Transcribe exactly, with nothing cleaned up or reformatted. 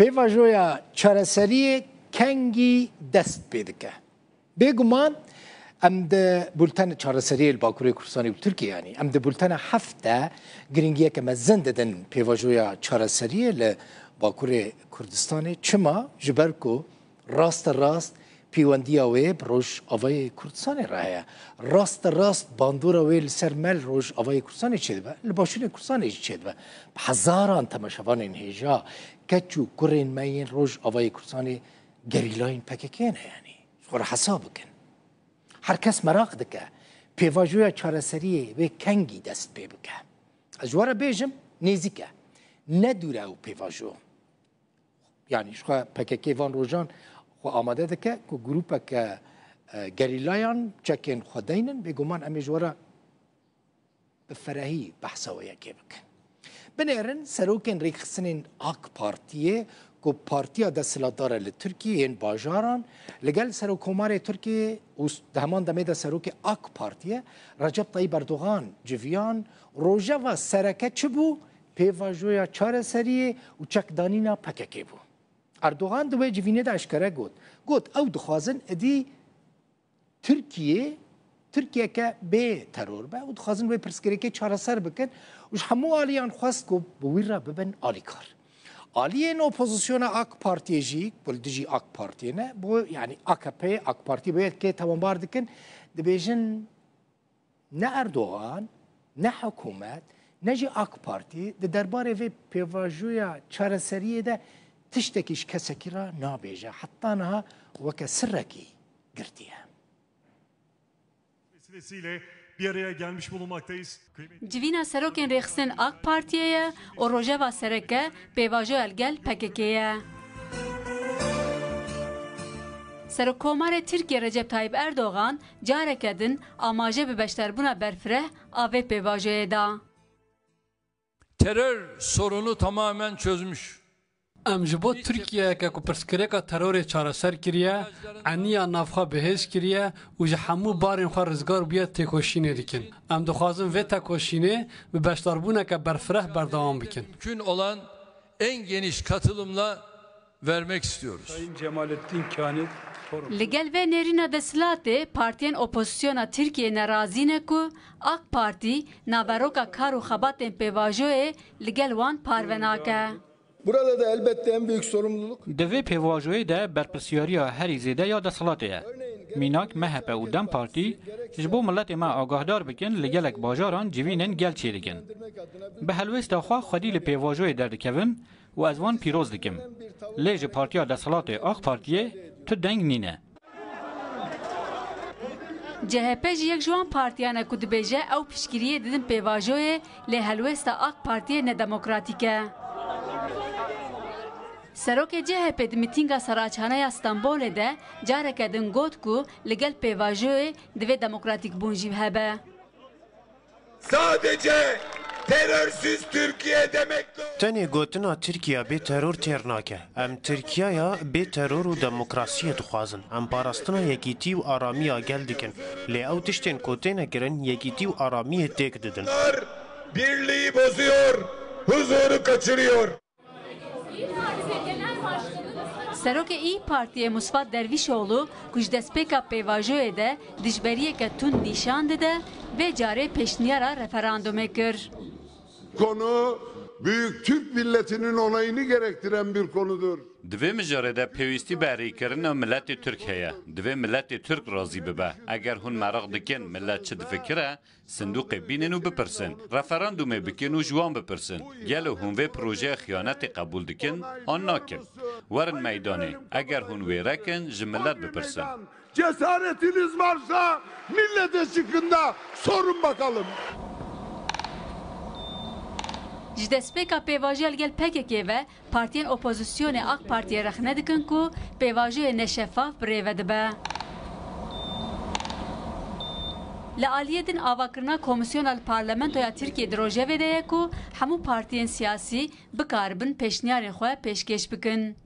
Pêvajoya çareseriyê kengî dest pê dike? Bêguman em di bultena çareseriyê li Bakurê Kurdistanê û Tirkiyê, yanî em di bultena heft de girîngiyeke mezin didin pêvajoya çareseriyê li Bakurê Kurdistanê. Çima? Ji ber ku raste rast pêwendiya wê bi Rojavayê Kurdistanê re heye. Raste rast bandora wê li ser me li Rojavayê Kurdistanê çêdibe, li Başûrê Kurdistanê jî çêdibe. Bi hezaran temaşevanên hêja, keç û kurên me yên Rojavayê Kurdistanê gerîlayên P K K ne, yanî ji xwe re hesab bikin. Her kes meraq dike pêvajoya çareseriyê wê kengî dest pê bike. Ez ji we re bêjim, nêzîk e. Ne dûr e ew pêvajo. Yanî ji xwe P K K van rojan xwe amade dike ku grûpeke, e, gerîlayan çekên xwe deynin, bêguman em ê ji we re bi ferehî behsa wê yekê bikin. Binêrin serokên rêkxistinên AK Partiyê ku partiya desthilatdar e li Tirkiyê, yên bajaran, li gel Serokkomarê Tirkiyê û s-, di heman demê de serokê AK Partiyê Recep Tayyip Erdogan civiyan, rojeva sereke çi bû? Pêvajoya çareseriyê û çekdanîna P K K bû. Erdogan di wê civînê de eşkere got. Got, ew dixwazin êdî Tirkiye, Tirkiyeke bê teror be û dixwazin wê pirsgirêkê çareser bikin û ji hemû aliyan xwest ku bi wî re bibin alîkar. Aliyên opozisyona AK Partiyê jî, ku li dijî AK Partiyê ne, bo, yanî A K P, AK Partî bo yekê tewanbar dikin, dibêjin ne Erdogan, ne hikûmet, ne jî AK Partî di derbarê vê pêvajoya çareseriyê de tiştekî ji kesekî re nabêje. Heta niha weke sirrekî girtiye. Vesilesiyle bir araya gelmiş bulunmaktayız. Kıymetli Civîna serokên rêxistin AK Partiyê ye û rojeva sereke pêvajoya li gel P K K ye. Serokkomarê Tirkiyê Recep Tayyip Erdogan careke din amaje bi beşdarbûna berfireh a vê pêvajoyê da. Terör sorunu tamamen çözmüş. Em ji bo Tirkiyeyeke ku pirsgirêka terorê çareser kiriye, eniya navxwe bihêz kiriye û ji hemû barên xwe rizgar bûye têkoşînê dikin. Em dixwazin vê tekoşînê bi beşdarbûneke berfireh berdewam bikin. Mümkün olan en geniş katılımla vermek istiyoruz. Sayın Cemalettin Kani Torum. Li gel vê nêrîna desthilatê, partiyên opozisyona Tirkiyê nerazî ne ku AK Partî naveroka kar û xebatên pêvajoyê li gel wan parve nake. Burada da elbette en büyük sorumluluk Di vê pêvajoyê de berpirsiyariya herî zêde ya desthilatê ye. Mînak M H P û DEM Partî ji bo miletê me agahdar bikin, li gelek bajaran civînên gel çêdikin. Bi helwêsta xwe xwedî li pêvajoyê derdikevin û ez wan pîroz dikim. Lê ji partiya desthilatê AK Partiyê tu deng nîne. C H P jî yek ji wan partiyan e ku dibêje ew piştgiriyê didin pêvajoyê, lê helwêsta AK Partiyê nedemokratîk e. Serokê C H P di mîtînga Saraçhaneya Stenbolê de careke din got ku li gel pêvajoyê divê demokratîkbûn jî hebe. Sadece terörsüz Türkiye demek doğru. Tenê gotina Tirkiye bê teror têr nake. Em Tirkiyeya bê teror û demokrasiyê dixwazin. Em parastina yekîtî û aramiya gel dikin. Lê ew tiştên ku têne kirin, yekîtî û aramiyê têk didin. Birliği bozuyor, huzuru kaçırıyor. Serokê İYİ Partiyê Musvat Dervişoğlu ku ji destpêka pêvajoyê de dijberiyeke tund nîşan dide, vê carê pêşniyara referandumê kir. Konu büyük Türk milletinin onayını gerektiren bir konudur. Di vê mijarê de pêwîstî bi erêkirina miletê Tirk heye. Divê miletê Tirk razî bibe. Eger hûn meraq dikin milet çi difikire, sindûqê bînin û bipirsin. Referandumê bikin û ji wan bipirsin. Gelo hûn vê projeya xiyanetê qebûl dikin an nakin? Werin meydanê. Eger hûn wêre kin, ji milet bipirsin. Cesaretiniz varsa millete çıkın da sorun bakalım. Ji destpêka pêvajoya li gel P K K ve partiyên opozisyonê AK Partiyê rexne dikin ku pêvajoyê neşefaf bi rê ve dibe. Li aliyê din avakirina Komîsyona li Parlamentoya Tirkiyê di rojevê de ye ku hemû partiyên siyasî bikaribin pêşniyarên xwe pêşkêş bikin.